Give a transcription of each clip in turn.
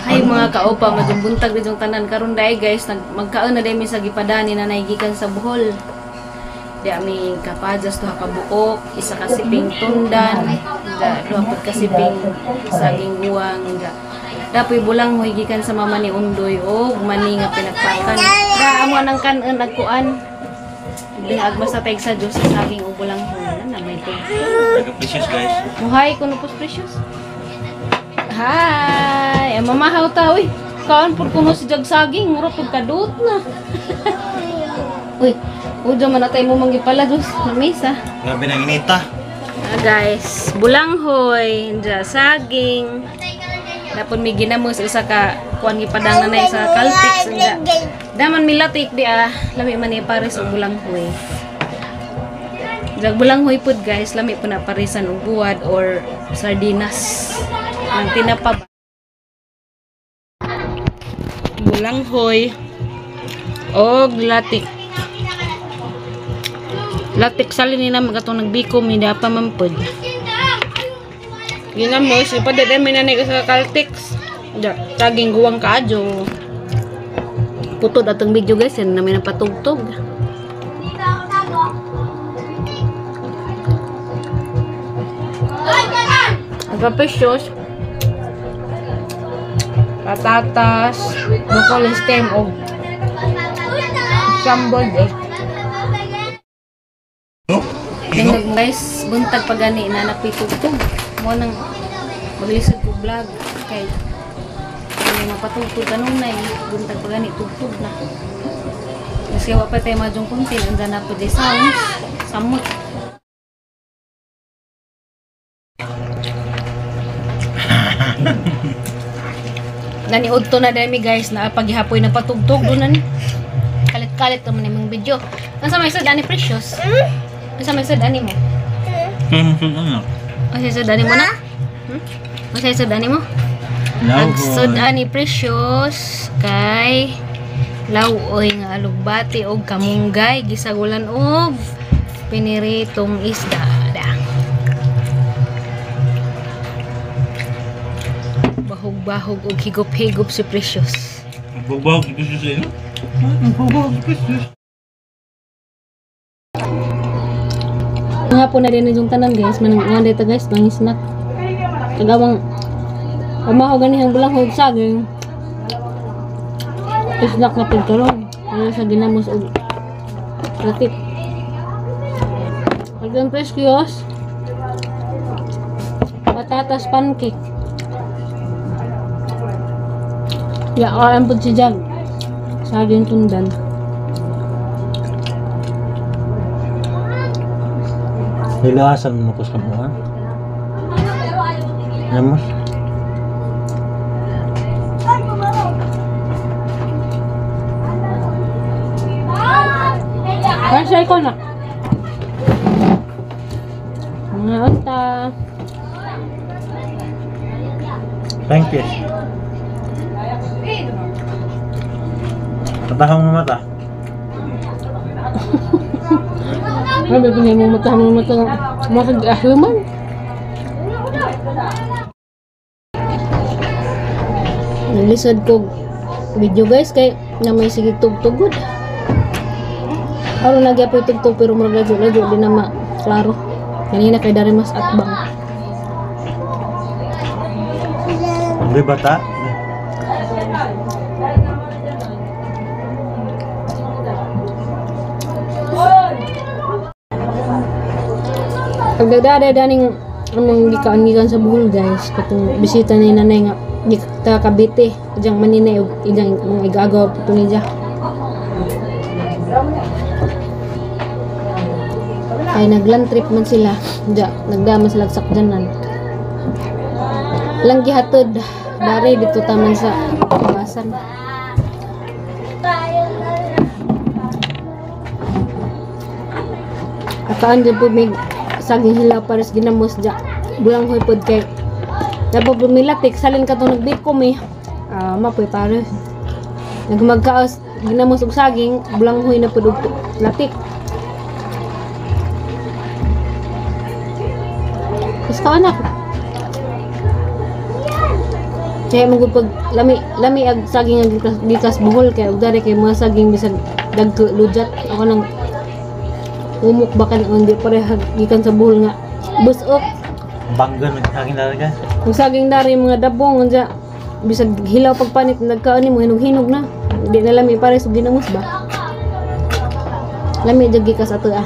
Hi mga kaopa, madyong buntag na yung tanan karon dai guys, magkaon na dai mi sa gipadani na nagikan sa Bohol. Di ami kapajas duha ka buok, isa ka siping tundan, da duha pud ka siping saging guwang, da dapoy bulang hoy gikan sa mama ni Undoy og mani nga pinagpakan. Da amo nang kan-on agkuan. Ding agmas sa teg sa Diyos sa saging ug bulang hoy na may tugtog. Precious guys. Muhay kuno pos precious. Hi! Ay, mamahaw ta, uy. Kaan pud kuno si Jag saging, mura pud kadut na. Uy, udyo man natay mo manggipala dos na mesa. Grabe nang inita. Ah, guys, bulanghoy, dya saging. Dapon may ginamos isa ka kuan gipadang nanay sa Caltex dya. Daman mi latik di ah, lami man ni pares og bulanghoy. Jag bulanghoy pud guys, lami pud na paresan og buwad or sardinas. Ang tinapa ba? Bulanghoy og latik. Latik salin ni na magatong nagbiko mi da pa man pud. Ginamos ipadede mi nanay sa Caltex. Ja, saging guwang kaadyo. Putod atong video guys, yan namin ang patugtog. Ang precious. Patatas, broccoli stem og scrambled egg. Tingog guys, buntag pa gani na napitugtog. Mo nang maglisod ko vlog kay may mapatugtog kanunay, buntag pa gani tugtog na. Kasi wa pa tayo madyong content, andyan na po di sounds, samot. Naniud to na dami guys, na paghihapoy na patugtog doon na ni. Kalit-kalit naman yung video. Ano sa may sud ani precious? Ano sa may sud ani mo? Ano sa sud ani mo na? Ano sa sud ani mo? Ang sud ani precious kay lawoy nga alugbati og kamunggay gisagulan og piniritong isda. Bahog-bahog og higop-higop si Precious. Bahog-bahog si Precious eh, no? Bahog-bahog si Precious. Nga po na din yung tanan guys. Manang dito guys, mga snack. Kagawang pamaho ganihang bulang hog saging. Snack na pagkaroon. Ano sa ginamos og latik. Again Precious. Patatas pancake. Ya, ang pud si Jag. Saging tundan. Hilasan mo ko sa buwan. Namos. Kasi ko na. Mga unta. Thank you. Matahong mata. Ay, baby, mo matahong mata. Makag-ahluman. Naglisod ko video guys kay na may sige tugtugod. Aron nagyapoy tugtog pero murag ladyo-ladyo di na ma klaro. Kanina kay dari mas atbang. Hindi bata? Pagdadada daning among gikaan-gikan sa Bohol guys, katong bisita ni nanay nga gita Cavite, ijang maninay og ijang mga igagaw po niya. Kay nagland trip man sila, ja nagdama sila sa sakjanan. Lang gihatod dari dito taman sa basan. Ataan dyan po may saging hilaw pares ginamos ja. Bulang hoy pod kay Dapat bumilatik salin ka to nagbikom eh. Ah, mapoy pare. Nagmagkaos ginamos og saging, bulanghoy na pud og latik. Mas ka anak. Kaya mo pag lami lami ag saging ang gikas Bohol kay og dari kay mga saging bisag dagko lujat ako nang umok ba kan hindi pareha gikan sa Bohol nga busok. Bangga nagsaging talaga. Kung saging dari mga dabong unsa bisag hilaw pagpanit nagkaon nimo hinog-hinog na. Di na lami pares og ginamos ba. Lami jud gikas ato ah.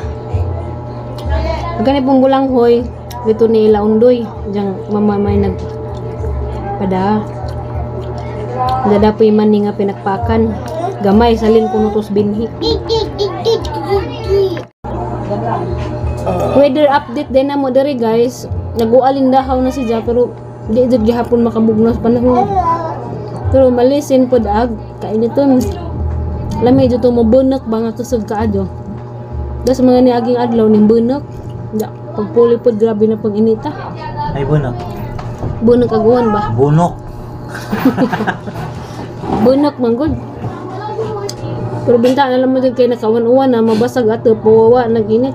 Gani pong bulanghoy dito ni ila undoy diyang mamamay nag pada. Dadapoy man ni nga pinakpakan. Gamay salin kuno tos binhi. Weather update din na mo diri guys. Nagualin dahaw na si Ja pero di jud gihapon makabugnos panahon. Pero malisin pod ag kainiton. Lami jud to mo bunak ba nga kusog kaadyo. Das mga niaging adlaw ning bunak. Ja, pagpuli pod grabe na pag inita. Ay bunok. Bunak aguan ba? Bunok. Bunak man gud. Pero binta na lang mo dyan kay nakawan-uwan na mabasag ato pawawa nag-init.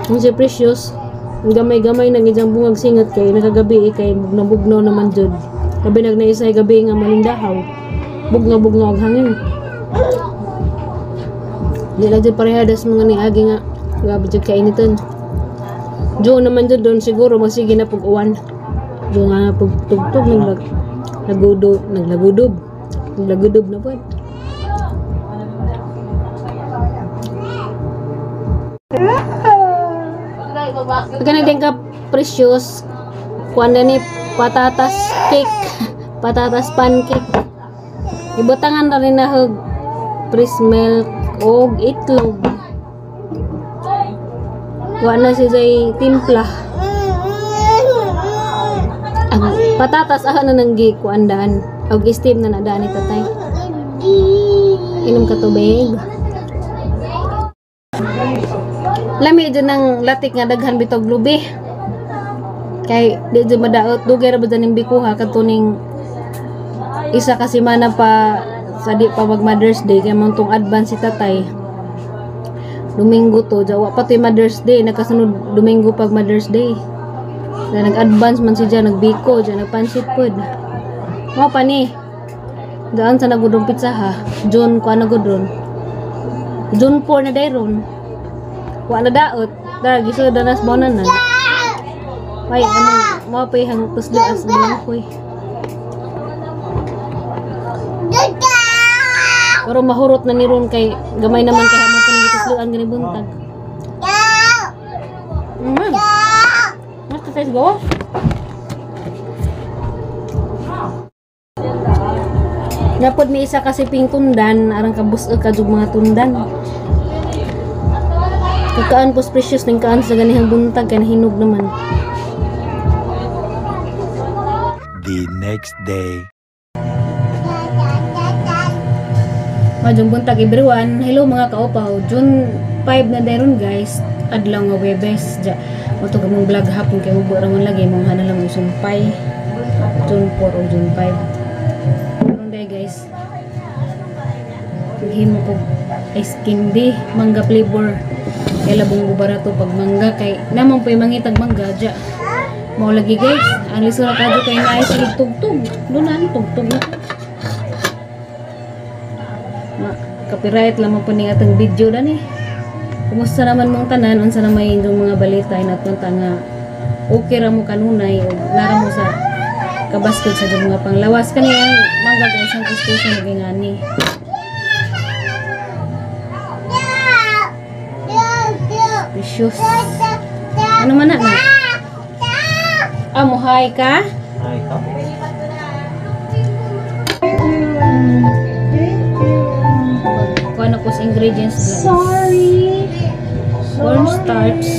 Ang si Precious, gamay-gamay na gidyang bungag singat kay nakagabi eh, kay bugnaw-bugnaw naman jud. Gabi nagnaisay gabi nga malindahaw. Bugnaw-bugnaw ang hangin. Di lang jud pareha das mga niagi nga grabe jud kainitan. June naman jud doon siguro magsige na pag-uwan. June nga pagtugtog naglagudob, naglagudob. Naglagudob na po. Pagka din ka Precious, kuan na ni patatas cake, patatas pancake. Ibutangan na rin na hog fresh milk og itlog. Wa na si Zay timpla. Ang patatas aha na nang gikuan daan. Og steam na nadaan ni tatay. Inom ka tubig. Lami dyan ng latik nga daghan bitog lubi. Kay di dyan madaot dugay ra ba dyan ning bikuha kadto ning isa ka semana pa sa di pa mag Mother's Day kay man tong advance si tatay. Domingo to, jawa pa to'y Mother's Day, nakasunod Domingo pag Mother's Day. Na nag-advance man si dyan, nagbiko, dyan nagpansit pod. Mao pa ni. Daan sa nagudong pizza ha. June ko na gudron. June 4 na dayron. Wa na daot. Dara gisod na nas bonanan. Ay, amang mao pa hang tuslo as bilangkoy. Pero mahurot na ni ron kay gamay naman kay mo pa ni tusloan gani buntag. Mas ta go. Dapat may isa kasi ping tundan, arang kabus-og ka jud mga tundan. Kakaan pos Precious ning kaan sa ganihang buntag kay nahinog naman. The next day. Maayong buntag everyone. Hello mga kaupaw. June 5 na dayon guys. Adlaw nga Webes. Ja, moto gamong vlog hapon kay mubo ra man lagi mong hana lang sumpay. June 4 o June 5. Karon day guys. Maghimo ko ice candy, mangga flavor. Kay labong barato pag mangga kay namang pay mangitag mangga ja. Mao lagi guys. Ang lisod ra kadto kay naay sa tugtog. Dunan tugtog na. Ma, copyright lamang po ning atong video dani. Kumusta naman mong tanan, unsa na may inyong mga balita inaton ta nga okay ra mo kanunay o nara mo sa kabaskog sa inyong mga panglawas kani ang mangga guys ang gusto sa ngani. Precious. Ano man na? Ah, muhay ka? Ay ka. Kuha na ko sa ingredients guys. Sorry. Cornstarch.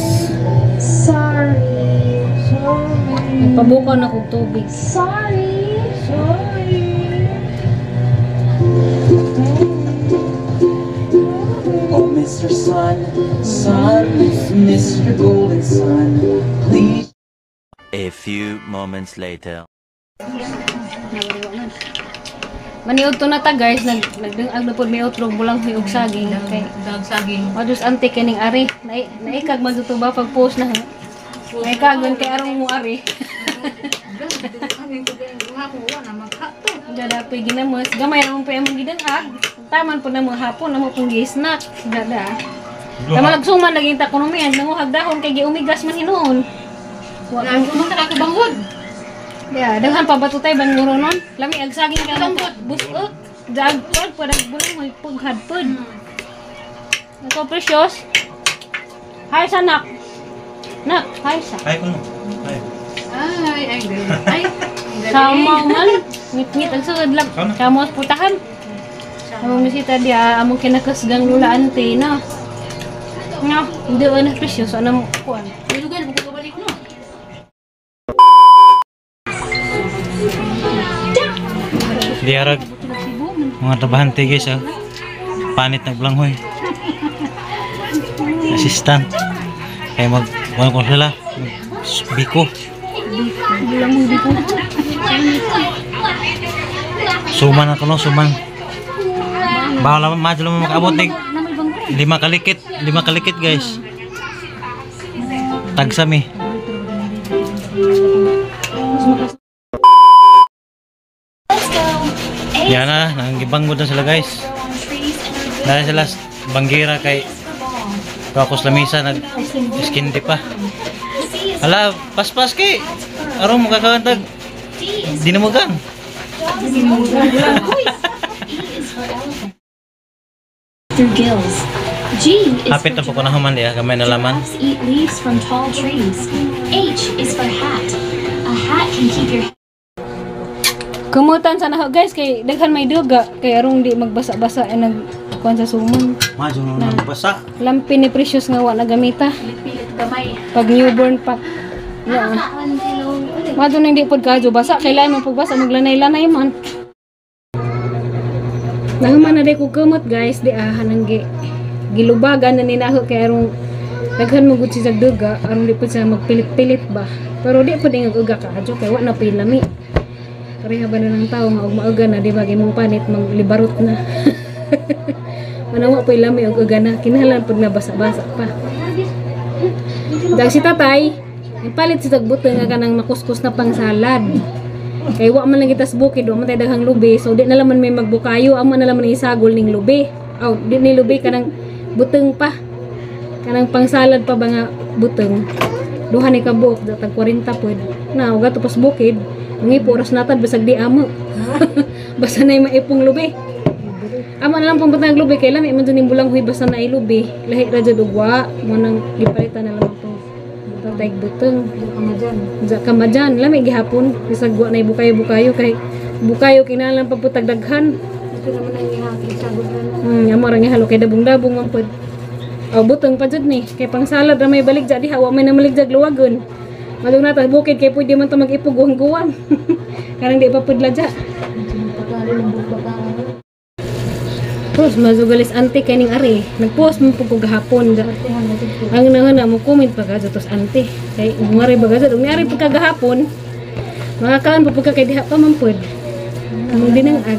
Sorry. Sorry. Nagpabukaw na kog tubig. Sorry. Sorry. Oh, Mr. Sun, Sun, Mr. Golden Sun, please. A few moments later. Maniud to na ta guys, nagdungag na pud may utrog bulang huyog saging kay Dag saging. Madus ante kining ari. Naikag maduto ba pag post na. Naikag man kay arong mo ari. Dada po'y ginamos. Gamay ra man po'y among gidangag. Taman po na mga hapon, amo pong gi-snack. Dada. Tama nagsuman lagi ta kuno mi nanguhag dahon kay giumigas man hinuon. Wa Wala ko bangod. Ya, daghan pa ba tutay banguro nun? Lami ag saging ka bangod. Busok. Jag pod parang bulang may pughad pod. Ako precious. Hi sa nak. Nak, hi sa. Ay ko no. Ay. Ay, ay, galing. Ay, ang galing. Sama man. Ngit-ngit ang sugod lang. Kamo putahan. Among bisita dia among kinakasgang lula ante na. Nga, hindi na precious ano kuan. Dulugan, buko balik no. Diarag mga trabahante guys ah. Panit naglanghoy. Assistant. Kaya mag kuan ko sila. Biko. Bulang biko. Suman ako no, suman. Bawal naman, madyo naman makaabot ng 5 kalikit, 5 kalikit guys. Tagsami. Yan na, nanggibanggod na sila guys. Dahil sila banggira kay Pakos lamisa nag skin di pa. Hala, paspas kay. Aron mo kakantag. Dinamugan. Through gills. G is Hapit na po ko na human diya, gamay na laman. Giraffes eat leaves from tall trees. H is for hat. A hat can keep your Kumutan sa naho guys kay daghan may duga kay arong di magbasa-basa ay nagkuan sa sumon. Madyo na nagbasa. Lampi ni precious nga wa nagamita. Pilit gamay. Pag newborn pa. Na. Madto na hindi pod kadyo basa kay lain man pagbasa maglanay-lanay man. Nahuman na day ko kumot guys di ah hanang gilubagan na ni naho kay arong daghan mo gud siya duga arong di pod siya magpilit-pilit ba. Pero di pod ingag uga kaadyo kay wa na pay lami. Pareha ba na ng tao nga og mauga na di ba imong panit maglibarot na. Manawa po'y lami og uga na kinahanglan pud na basa-basa pa. Dag si tatay, ipalit si tagbuto nga kanang makuskus na pang salad. Kay wa man lang kita sa bukid, wa man tay daghang lubi, so di na laman may magbukayo, amo na laman isagol ning lubi. Aw, di ni lubi kanang buteng pa. Kanang pang salad pa ba nga buteng. Duha ni ka buok, tag 40 pod. Na uga to pas bukid. Mangipo oras natad basag di amo. Basta na maipong lubi. Amo na lang pong butang lubi kay lami man jud ning bulang huy basta na lubi. Lahi ra jud ugwa mo nang gipalitan na lang tong tatay buteng. Diya ka madyan. Lami gihapon bisag wa nay bukayo-bukayo kay bukayo kinahanglan pa pud tagdaghan. Amo ra nga halo kay dabong-dabong man pud. Aw buteng pa jud ni kay pang salad ra may balik ja diha wa may namalig jag luwagon. Madung na ta bukid kay pwede man ta mag-ipog guwan. Karang di pa pudla ja. Terus mazugalis ante kay ning ari. Nagpost man pud ko gahapon ja. Ang nangana mo comment pa ka tos ante. Kay ngari ba ga ni ari pud kagahapon. Makakaan pa pud ka kay diha pa man pud. Among dinangag.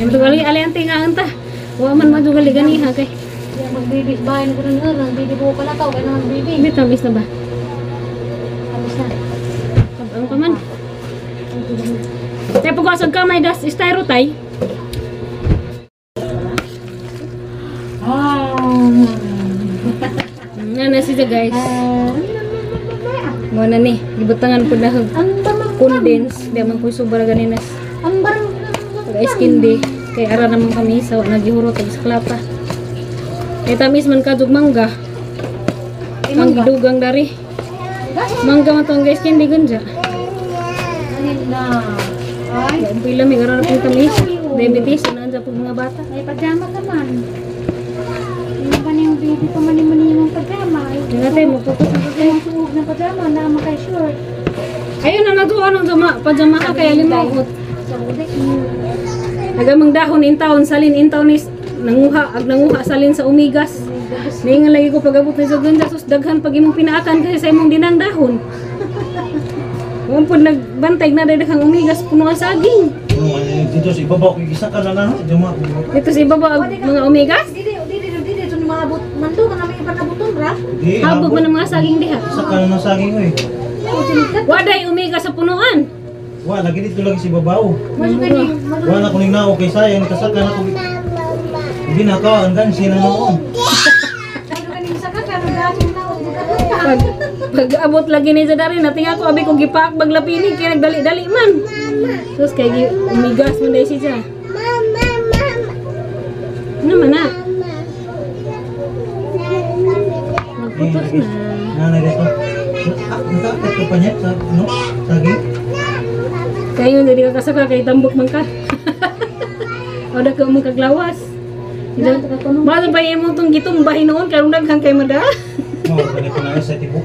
Ay mazugali ali ante nga anta. Wa man mazugali ganiha kay Magbibi bahay ko rin nga, bibi ko pala ka, kay nang bibi. Hindi tamis na ba? Tamis na. Ang pa man. Tay pagwasag kamay das styro tay. Nga na siya guys. Mo na ni, gibutangan pud na condense, di man ko sobra ganinas. Pag skin di kay ara naman kami sa wa nagihurot og saklapa. Kay tamis man kadug mangga. Ang gidugang dari. Mangga man tong guys candy gunja. Ay, Ay, pila may ara pong tamis. Diabetes na anja pug mga bata. May pajama ka man. Ano ba yung baby pa man yung yung pajama? Ay, Nga tay magpupos na Ay, ang suog ng pajama na makay short. Ayun na naduwa nang jama pajama ka kay limuot. Agamang dahon in taon salin in taon is nanguha ag nanguha salin sa umigas. Naingan lagi ko pagabot ni sa ganda sus daghan pag imong pinaakan kasi sa imong dinang dahon. Kung po nagbantay na dahil kang umigas puno ang saging. Dito sa ibabaw, isa ka na lang. Dito sa ibabaw mga umigas? Dili dili dili ito ni mga but mando ka namin ipanabuton ra. Habog man ang mga saging diha. Isa ka na ng saging oy. Waday umigas sa punuan. Wa lagi dito lagi sa ibabaw. Mas kani Wa na kuning nao kay sayang kasaka na ko. Hindi na ka ang gan sina noon. Pag abot lagi ni sa dari nating ako abi kong gipak baglapinig kay nagdali-dali man. Sus kay umigas man dai siya. Mama, mama. Ano man na? Nagputos na. Nanay dito. Ah, nakaakit ka pa niya sa ano? Saging? Kayo hindi ka kasaka kay tambok man ka. O da ka mong kaglawas. Bago pa imo tong gitumba hinuon karon daghan kay mada. Mo ganito na sa tibok.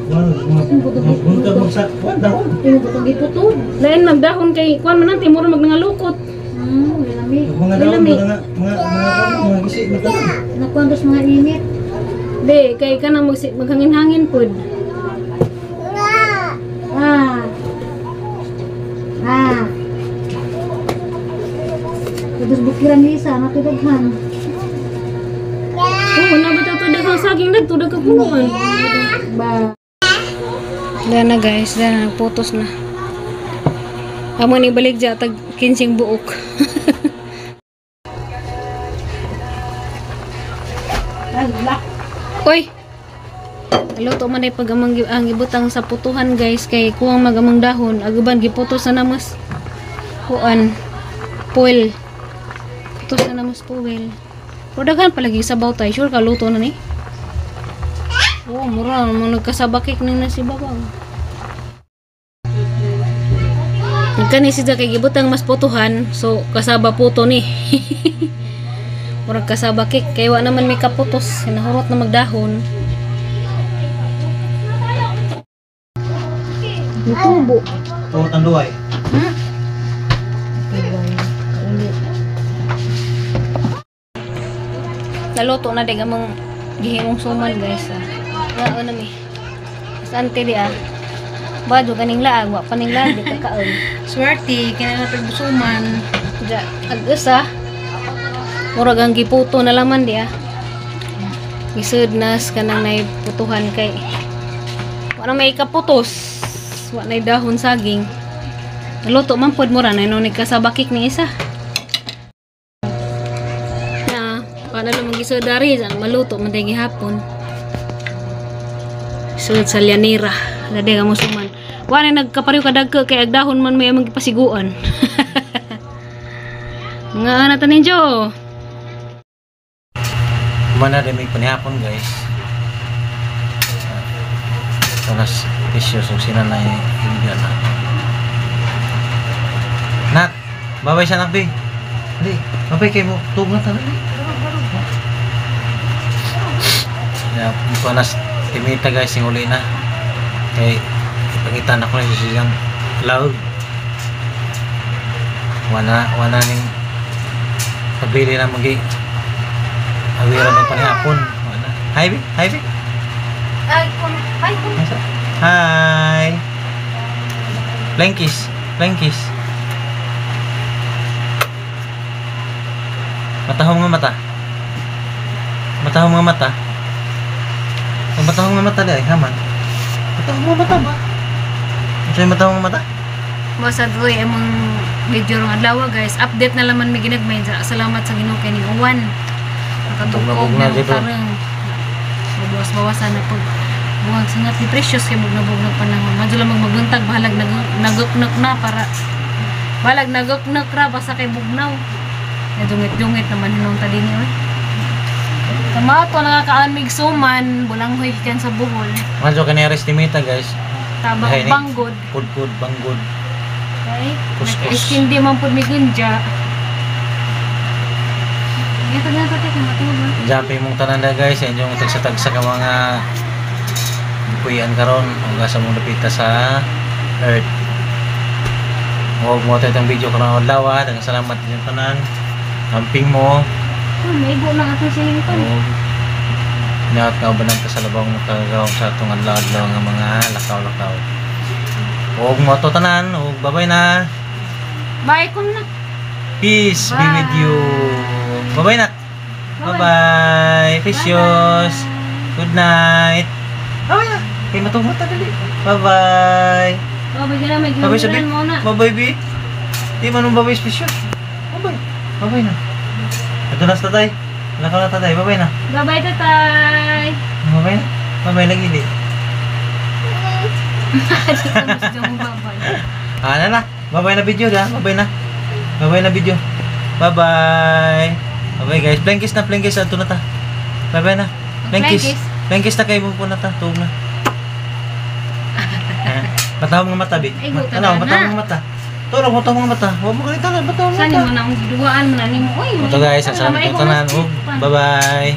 Buntag magsak. Wa dahon. Imo butong giputol. Lain magdahon kay kuan man nanti mura magnangalukot. Lami. Mga dahon mga mga mga gisi mata. Nakuan dos mga init. Di kay kanang maghangin-hangin pod. Ah. Ah. Tapos bukiran Lisa, natudaghan. Oo, nabitaw to daghang saging dagto dagkang punuan. Ba. Dana guys, dana nagputos na. Amo ni balik dya tag 15 buok. Oy. Luto man ay pag amang ang ibutang sa putuhan guys kay kuwang magamang dahon aguban giputos na namas kuan puel. Putos na namas puel. Pero daghan palagi sabaw tay, sure ka luto na ni. Oh, mura mo nagkasabakik ni na si babaw. Kani si kay gibutang mas putuhan, so kasaba puto ni. Murag kasaba kik kay wa naman may kaputos, hinahurot na magdahon. Nitubo. To tanduay. Naluto na dig among gihimong suman guys. Ngao na mi. Sante di ah. Bado kaning laag, wa pa ning laag di ka kaon. Swerte, kinahanglan suman. Ja, ag-usa. Murag ang giputo na laman di ah. Gisud nas kanang nay putuhan kay wala may kaputos. Wa nay dahon saging. Naluto man pod mura na no nagkasabakik ni isa. Na, para lang magisud dari maluto man day gihapon. Sud sa lyanera, dade ka mo suman. Wa na nagkapariw kadagko kay ag dahon man may among gipasiguan. Mga ana ta ninyo. Kumana din may panihapon guys. Tanas tisyo so sila na hindi na. Nak, babay sa nak bi. Di, babay kay mo tug na tanan. Ya, panas timita guys sing uli na. Kay ipakita na ko na siyang loud. Wala ning pabili na magi awira ng panihapon. Wala. Hi, bi. Hi, bi. Ay, kun. Hi. Flying kiss. Flying kiss. Matahong nga mata. Matahong nga mata. Ang matahong nga mata dai, haman. Matahong nga mata ba? Unsay matahong nga mata? Basta doy among video rong adlaw guys. Update na laman mi ginagmay. Salamat sa Ginoo kay ning uwan. Nakatugog Bugna na dito. tarang. Mabawas-bawasan na pag buwag sangat ni Precious kay bugna-bugna panahon. Madyo lamang magbuntag bahalag naguknok na para bahalag naguknok ra basta kay bugnaw. Nadungit-dungit naman hinong ta dinhi oy. Tama to nakakaon mig suman, bulanghoy gikan sa Bohol. Madyo kani estimate guys. Tabang Ay, ni- banggod. Pudpud banggod. Okay? Kuskus. Nag-ice candy man pud mi gunja. Jape mong tanan na guys, inyong tagsa-tagsa ka mga puyan karon hanggang sa mong dapita sa earth. Huwag mo tayo itong video karon adlaw ah. Daghang salamat inyong tanan. Amping mo. Oh, maigo lang atong siling pan. Og inaot nga uban ka sa labong makagawang sa atong adlaw-adlaw nga mga lakaw-lakaw. Og mo to tanan, og bye-bye na. Bye ko na. Peace be with you. Bye-bye na. Bye-bye. Precious. Good night. Bye-bye na. Kay matungod ta dali. Bye-bye. Bye dyan na, may Bye-bye sabi. ginulan mo na. Bye-bye, bi. Di man mo bye-bye, Precious. Bye-bye. Bye-bye na. Ito na sa tatay. Wala ka na, tatay. Bye-bye na. Bye-bye, tatay. Bye-bye na. Bye-bye lagi di. Bye-bye. Ah, na na. Bye-bye na video da. Bye-bye na. Bye-bye na video. Bye-bye. Bye-bye, guys. Flying kiss na, flying kiss. Ato na ta. Bye-bye na. Flying kiss. Flying kiss. Flying kiss na kayo mo po na ta. Tuog na. Ah, mata mo nga mata, bi. Ay, guta Ano, na mata na. mo nga mata. Tulog, mata mo nga mata. Huwag mo ganito na. Mata mo Saan mata. mo na ang giduwaan mo na nimo? Uy, Ito, guys, salamat po tanan. Bye-bye.